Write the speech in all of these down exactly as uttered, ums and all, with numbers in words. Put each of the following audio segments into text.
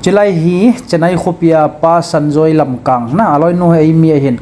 Chilai hi Chennai khopia Pa Sanjoy lamkang na, aloinu hi eimi ahin.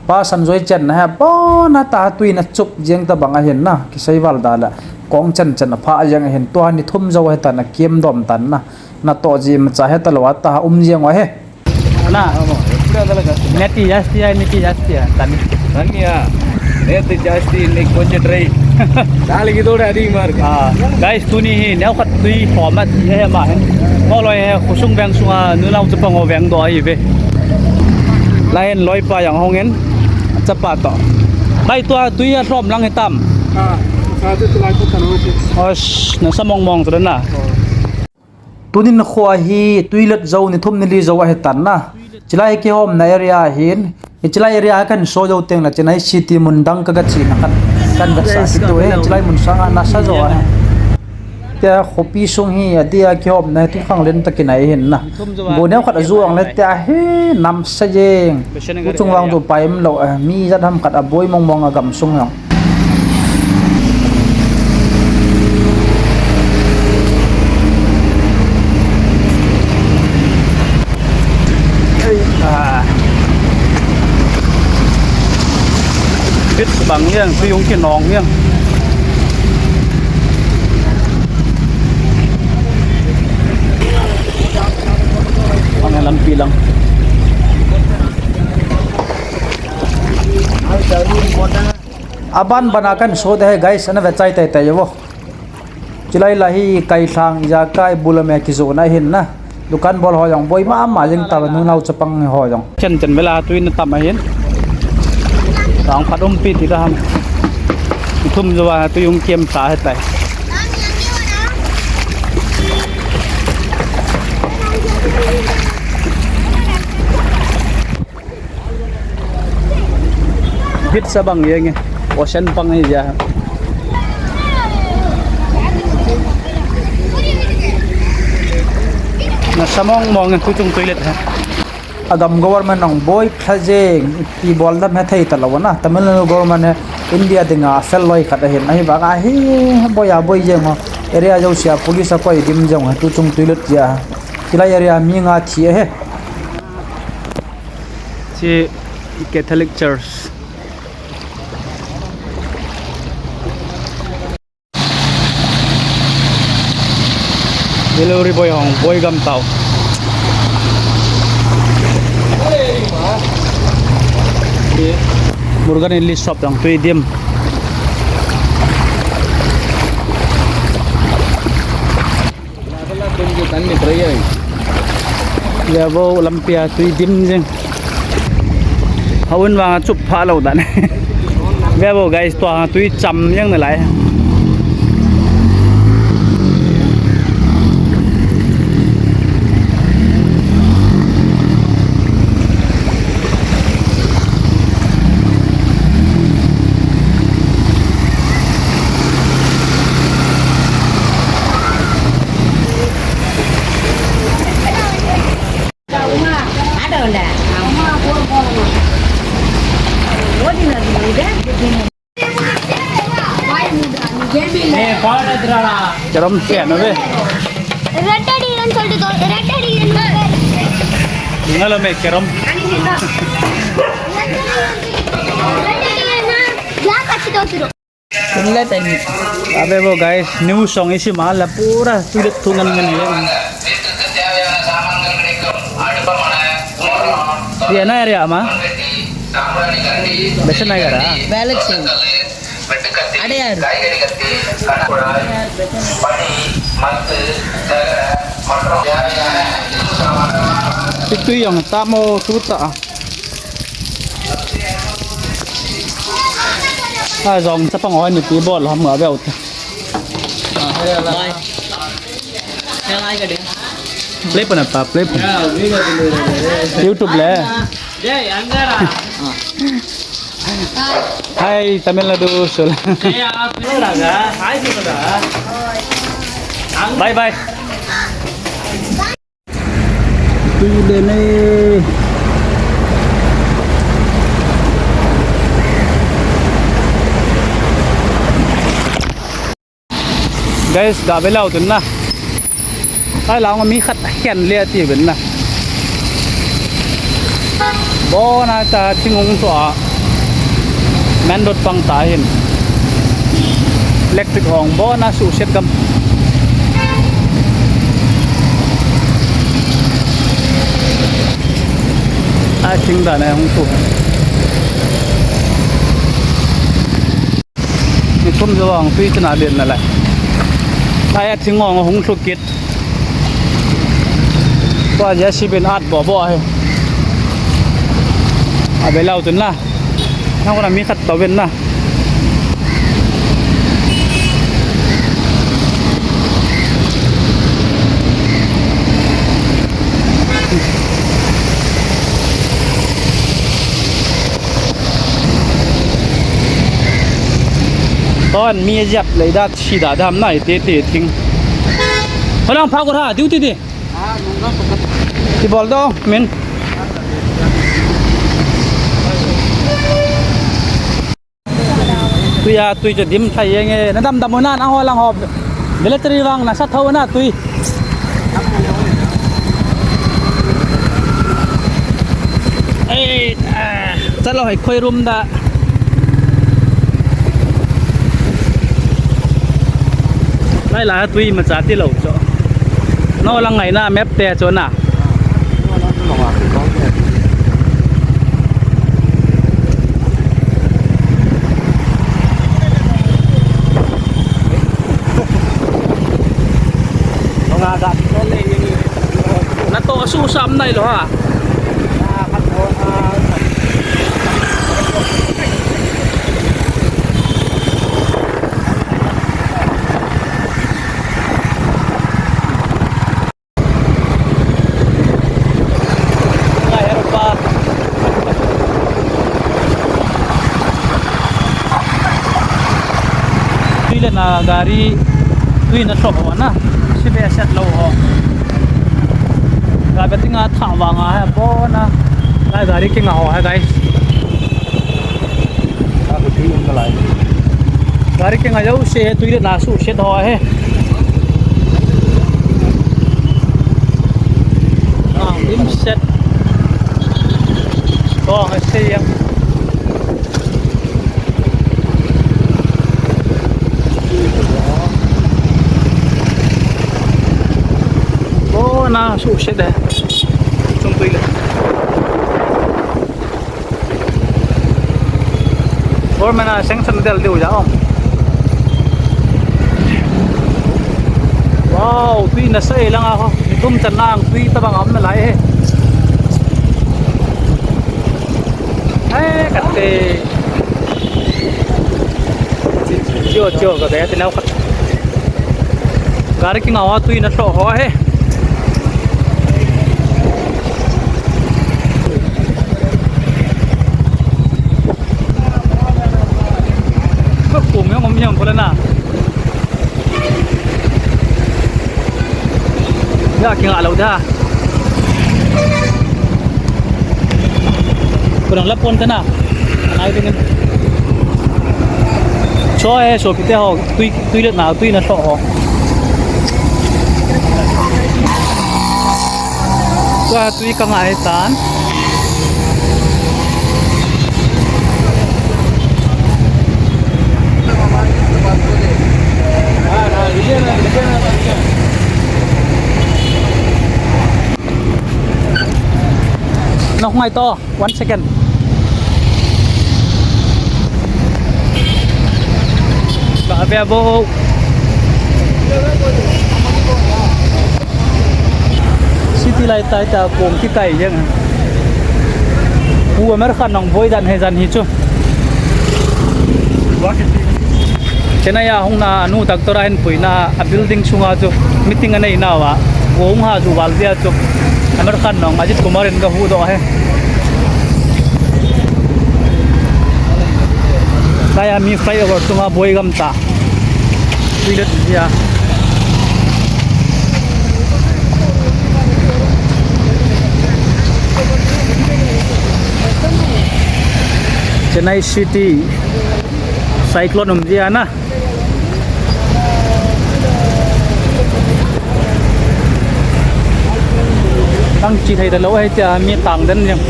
Pa Sanjoy chenna hi abona tah tui in achup jeng tabang ahin na, kisei val da le. Kong chen chen apha jeng ahin, tua ni thum jou ahitan, akiam dom tan na. Natoh ji imacha hetalou a tah um jeng u ahi. Na. Neti jasti hai, neti jasti hai, tani. Tani ya. Neti jasti ni konche trai. Dal ki doda di mar. Ah, guys, tuni hi neokhat tui hom ati ahi ama hin. Ngoloi hi khosung veng sunga nunao chapang ho veng doh ahi ve. Lai hin loipa jong ahung in, chapa toh. Bai, tua tui ahom lang hitam? Ah, sa tu tulai ko tanu. Osh, nasa mong mong tu na. Tunin kho hi tui let jou, ni thum ni li jou ahitan na. Chilai kihomna area ahin. Hichilai area kahin so jou teng le Chennai city mun dang kaga chena kan, kan vetsah kit u ahi. Chilai mun sanga nasa jo ahi. Tia khopi sung hi adia kihomna hi tukhang len tah kinai ahin na. Go neokhat aju ang le tia hi namsa jeng. Tuchung vang chu pai umlou, eh, mi jat ham khat aboi mong mong a gamsung jong. Ah. Beach bang jeng, tui hung kinong jeng. Bang lampi lang. Aban ban a kahin so ding ahi guys, ana vechai teitei uvo. Chilai lah hi kailhang ijakai bul a me kijona ahin na. Dukan bol ho jong boi mama jeng tauve, nunao chapang ho jong. Chen chen vela tui na tam ahin. Tang phat umpi ti da ham. Thum jo a tui hung kiam sa ahitai. Beach sa bang jeng e. Ocean pang ahi ja. Nasa mong mong e, tuchung toilet ha. Agam government nong boi pha jeng, ipi bol dam hethei talou na. Tamil Nadu government hi India dinga fel loi khat ahin. Ahivang a hi boi a boi jeng ho. Area jousea police akoi dim jeng ho, tuchung toilet ja. Chilai area mi nga thi ahi. Chi Catholic Church. Delivery boy hung boi gam tau. Murugan English shop jong tui dim. Ve vo, lampia tui dim jeng. Hahun vanga chup pha lou dan. Ve vo guys, tua tui cham jeng nalai. Kerom sian ave. Red Dead Eden soltu to, Red Dead Eden. Ningalo me kerom. Red Dead Eden na, black achi to tiro. Ave vo guys, new song isi ma la pura tulit tu ngan ngan ye. Ye na area ma? Besa na gara. Ballot sing. Ade yaar. Itu yang tamu tuta. A jong chapang hoi ni pi bol ham nga veu te. Play pana pa, play pana. YouTube le. Hi, Tamil Nadu, Sul. Bye bye. Tui le ne. Guys, ga ve leu tun na. Lai lang mi khat khen le ti ben na. Bona ta thing hung thua. Main road pang ta hin. Electric hong bona su set gam. A thing da na hung thu. Ni thum jo ang tui chana den na lai. Lai a thing hong hung thu kit. Tua J C B in at bo bo ahi. A be lau tun la. Nang kona mi khat to ben na. Ton mi jap lei da thi da dam nai te te thing. Holang pha ko tha, duty ti. Ti bol do, min. Tui a, tui chu dim thai yeng e. Na dam dam u na, nang ho lang ho. Military vang na sa tho na tui. Ei, ah, chalo hai khoi rum da. Lai la tui ma cha ti lo cho. No lang ngai na map te cho na. Na to su sam nai lo ha. Tui le na gari tui na tlo ho na. Si be set lo ho. Ga be tinga tha wa nga ha bo na. Ga gari kinga ho ha, guys. Gari kinga jouse tui le na su set ho he. Ah, lim set. Ko ha se yang. Ko na su set de. Chung tui le. Government a sanction del diu ja ong. Wow, tui na sai lang a ho. Tum chan lang tui tabang um na lai he. Ai, kate. Chiu, chiu, ka be te nau khat. Gari kinga ho tui na tlo ho he. Ka kum yang om yang pula na. Ya, kinga lo da. Kurang lapon ta na. Anai dingin. Cho e, sopite ho, tui, tui le na, tui na tlo ho. Tua tui ka ngai tan. Nok ngai to. One second. Ba be bo. City light tai ta kong kikai jeng. Pu American nong boi dan he jan hi chu. Chennai a hung na anu doctor a hin puina a building sunga chu meeting anei nau a. Pu hung ha chu val dia chu. American nong Ajit Kumar in ka hu doh he. Kaya mi flyover sunga boi gam ta. Tui le dia. Chennai City. Cyclone um dia na. Ang chi thei talou ahi tia mi tang den jeng.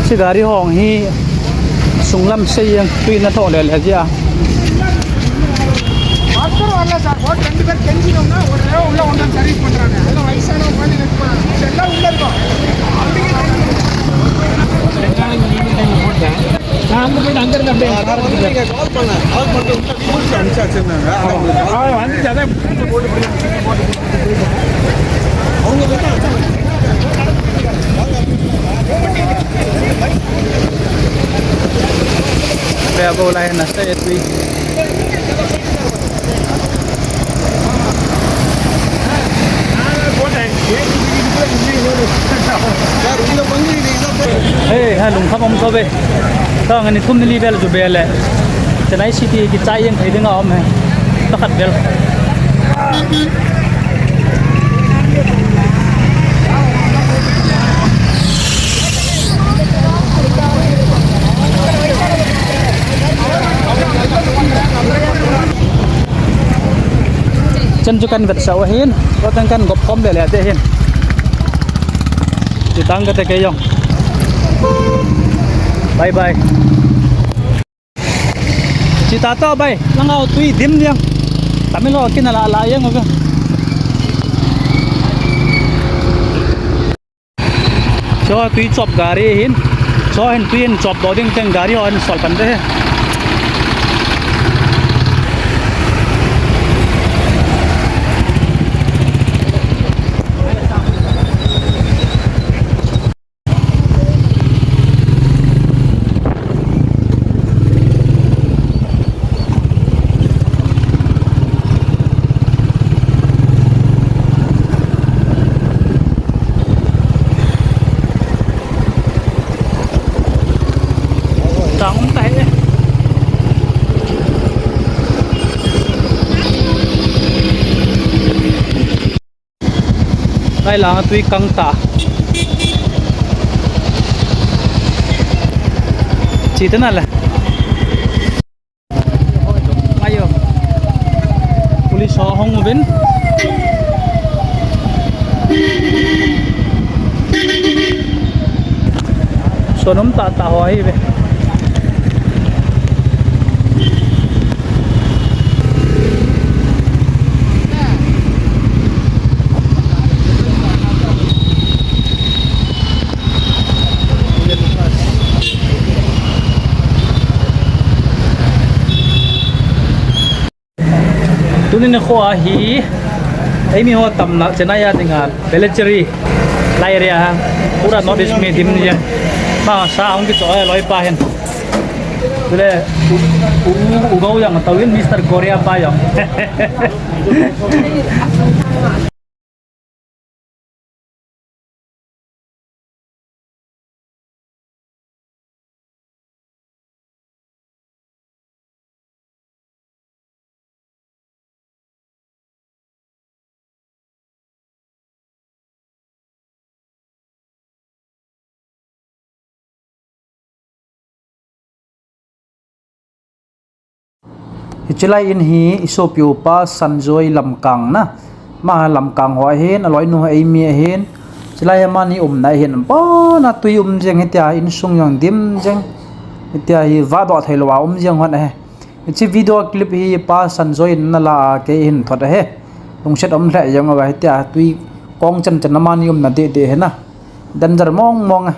Hiche gari hong hi sunglam sei jeng, tui na thoh le le jia. Hei, ha, lungkham um tho ve. Tang ani thum ni li vel chu be le. Chennai City kichai jeng thei ding a um e. Pakhat vel. Chan chu kan vetsah u ahin, tua tang kan gop khom le le te hin. Chutang kate kei jong. Bye bye. Chuti tah bai, lang a tui dim jeng. Tamil ho kin ala la jeng u ve. Cho tui chop gari hin. Cho hin tui hin chop doh ding teng gari ho hin sol pan te. Tang um ta he. Lai lang a tui kang ta. Chi te na le. Ayo. Police ho hung uvin. Sonom tah tah ho ahi ve. Tuni nikho a hi, eimi ho tamna Chennai a dinga Velachery lai area a, pura North East mi dim ni a. Ma sa hung kicho a loi pa hin. Tule u, u, u, u go jong tawin Mister Korea pa jong. Hiche lai in hi i sopi upa Sanjoy Lamkang na. Ma Lamkang ho ahin, aloinu Eimi ahin. Hiche lai amani umna ahin. Pona tui um jeng hitia, insung jong dim jeng. Hitia hi vahdoh theilou a um jeng hon ahi. Hiche video clip hi Pa Sanjoy in ana la a kei hin thot ahi. Lungset um lheh jeng uva hitia tui kong chan chan amani umna deh deh hi na. Danger mong mong a.